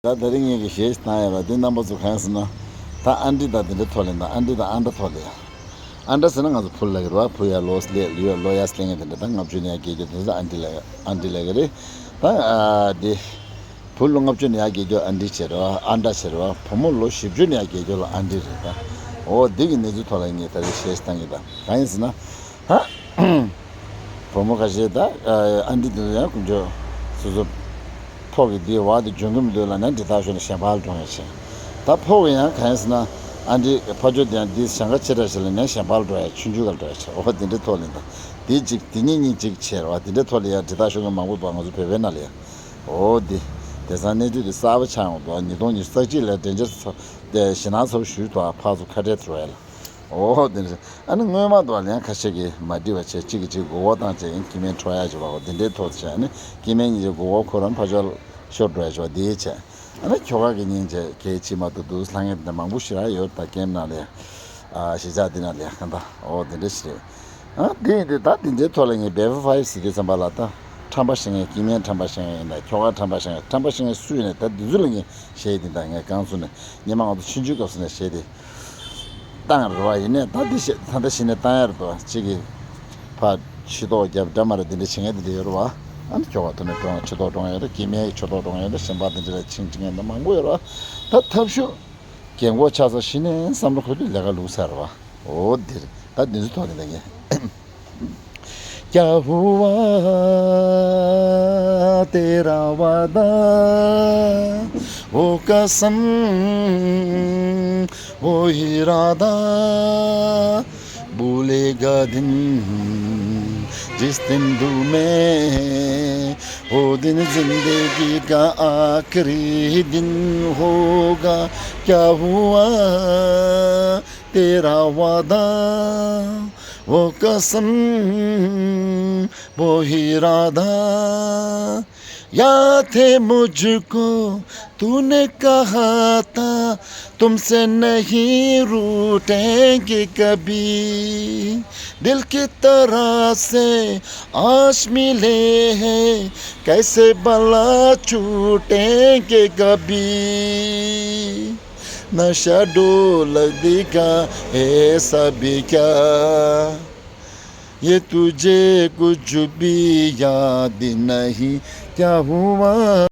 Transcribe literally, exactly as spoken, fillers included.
ད་ད་རིང་ངེད་ཀྱི་གཞས་ཤིག་བཏང་ཡོད་པ་འདི་རྣམ་པ་ཚོ་གང་ཟེར་ན། ད་ཨ་འདྲི་དང་དེ་འདྲ་ཐོག་ལ་ཡིན། ད་ཨ་འདྲི་དང་ཨ་འདྲ་ཐོག་ལ་ཡ། ཨ་འདྲ་ཟེར་ན་ང་ཚོ་བུ་ལབ་ཀྱི་རེད་བ། བུ་ཡ་ལོ་སླེ་ལུས་ཡ་ལོ་ཡ་སླེ་ངེས་དེ་འདྲ། ད་ལྔ་བཅུ་ནས་ཡར་བརྒལ་རྒྱུ་དེ་ཚོ་ཨ་འདྲི་ལབ་ཨ་འདྲི་ལབ་ཀྱི་རེད། ད་ཨ་འདི། བུ་ལོ་ལྔ་བཅུ་ནས་ཡར་བརྒལ་རྒྱུ་ཨ་འདྲི་བྱེད་རེད་བ། ཨ་འདྲ་བྱེད་རེད་བ། བུ་མོ་ལོ་བཞི་བཅུ་ནས་ཡར་བརྒལ་རྒྱུ་ལ་ཨ་འདྲི་རེད་ད། འོ་འདི་གི་གནས་ཚུལ་ཐོག་ལ་ངས་ད་རེས་གཞས་ཤིག་བཏང་གི། ད་གང་ཡིན་ཟེར་ན། ཧ། བུ་མོ་ཁ་ཤས་ད་ཨ་འདི་འདི་ཚོ་ཡང་དཀོན་མཆོག་སོ་སོ་ཕོ་གི་འདི་བ་དེ་འཇོན་གི་མི་འདུག་ལབ་ནས་འདི་དག་ཤོར་ནས་གཞན་པ་ལ་འགྲོ་ཡ་བྱས། ད་ཕོ་གི་ཡང་གང་ཡིན་ཟེར་ན། ཨ་འདི་ཕ་ཆོས་དེ་ཡང་འདི་ཞེང་ཁ་ཆེ་དྲགས་ཤིག་ལབ་ནས་གཞན་པ་ལ་འགྲོ་ཡ། ཆུང་ཆུང་ག་ལ་འགྲོ་ཡ་བྱས། འོ་དེ་འདྲའི་ཐོག་ལ་ད་འདི་གཅིག་དེ་གཉིས་གཉིས་གཅིག་བྱས་རེད་བ། དེ་འདྲའི་ཐོག་ལ་ཡ་འདི་དག་ཤོར་མཁན་མང་པོ་འདུག་ང་ཚོ་བོད་པའི་ནང་ལ་ཡ། འོ་འདི་དེང་སང་གནས་ཚུལ་འདི་གསར་པ་ཆགས་ཡོང་འདུག་ཉིས་སྟོང་ཉི་ཤུ་རྩ་གཅིག་ལ་འདྲེན་འཆར་ཚོ་དེ་ཞེད་སྣང་ཚ་པོ་ཞིག་འདུག་ཕར་ཚུར་ཁ་བྲལ་འགྲོ་ཡ་ལ། འོ་དེ་འདྲ། ཨ་ནི་སྔོན་མ་དུ་བ་ལན་ཁ་ཤས་ཀྱིས་མ་འགྲིག་པ་བྱས། གཅིག་གིས་གཅིག་མགོ་སྐོར་བཏང་བྱས། ཡིན་སྐྱེ་དམན་འཕྲོག་ཡག་བྱས་པ་འོ་དེ་འདྲའི་ཐོག་བྱས། ཨ་ནི་སྐྱེ་དམན་གཉིས་ཀྱི་མགོ་སྐོར་ཁོ་རང་ཕར་ཕྱོགས་ལ་ཤོར་འགྲོ་ཡག་བྱས་པ་དེ་བྱས། ཨ་ནི་ཁྱོ་ག་གི་སྙིང་རྗེ་གལ་ཆེ་མ་གཏོགས་འདུག་ལྷང་ངེར་དེ་འདྲ་མང་པོ་ཞེ་དྲག་ཡོད། ད་ཀེམ་ནང་ལ་ཡ། ཨ་གཞིས་ཆགས་འདི་ནང་ལ་ཡ་གང་ལྟར་འོ་དེ་འདྲ་ཞིག་རེད། ཨ་དེ་ཡིན་དུས་ད་དེ་འདྲའི་ཐོག་ལ་ངས་བེ་ཕོ་ཕའི་ཟེར་དུས་ཙམ་པ་ལ་ད་ཁྲམ་པ་བཤད་མཁན། སྐྱེ་དམན་ཁྲམ་པ་བཤད་མཁན་ཡིན་ད། ཁྱོ་ག་ཁྲམ་པ་བཤད་མཁན། ཁྲམ་པ་བཤད་མཁན་སུ་ཡིན་ནའི་ད་འདི་ཚོ་ལ་ངས་གཞས་འདི་ད་ངས་གང་ཚུགས་ནས་སྔོན་མ་ང་ཚོ་ཆུང་ཆུང་སྐབས་སུ་ནས་གཞས་འདི་བཏང་རེད་བ། ཡིན་ནའི་ད་འདི་བཤད་ད་ལྟ་གཞི་ནས་བཏང་ཡ་རེད་དོ། གཅིག་གིས་ཕར་ཕྱི་ཐོག་རྒྱབ་འདྲ་མ་རེད། འདི་འདྲ་བྱེད་མཁན་འདི་འདྲ་ཡོད་རེད་བ། ཨ་ནི་ཁྱོ་ག་ཐོག་ནས་འགྲོ་ཡ་ཕྱི་ཐོག་འགྲོ་མཁན་ཡོད་རེད། སྐྱེ་དམན་གྱི་ཕྱི་ཐོག་འགྲོ་མཁན་ཡོད་རེད། གཞན་པ་འདི་འདྲ་ལ་ཆིང་ཆིང་མཁན་འདི་མང་པོ་ཡོད་རེད་བ། ད་ཐབས་ཤུགས། རྒན་གོག་ཆགས་ཚར། གཞི་ནས་བསམ་བློ་འཁོར་དུས་ལས་ཀ་ལུག་ཚར་བ། འོ་འདིར་ད་འདི་ཚོ་ཐོག་ནས་ད་ངས། क्या हुआ तेरा वादा, वो कसम, वो इरादा, भूलेगा दिन, जिस दिन दूँ मैं, वो दिन जिंदगी का आखिरी दिन होगा। क्या हुआ तेरा वादा, वो कसम, वो इरादा, याद है मुझको, तूने कहा था, तुमसे नहीं रूठेंगे कभी। दिल की तरह से आज मिले हैं, कैसे भला छूटेंगे कभी। नशा डोल दिखा है सब क्या, ये तुझे कुछ भी याद नहीं। क्या हुआ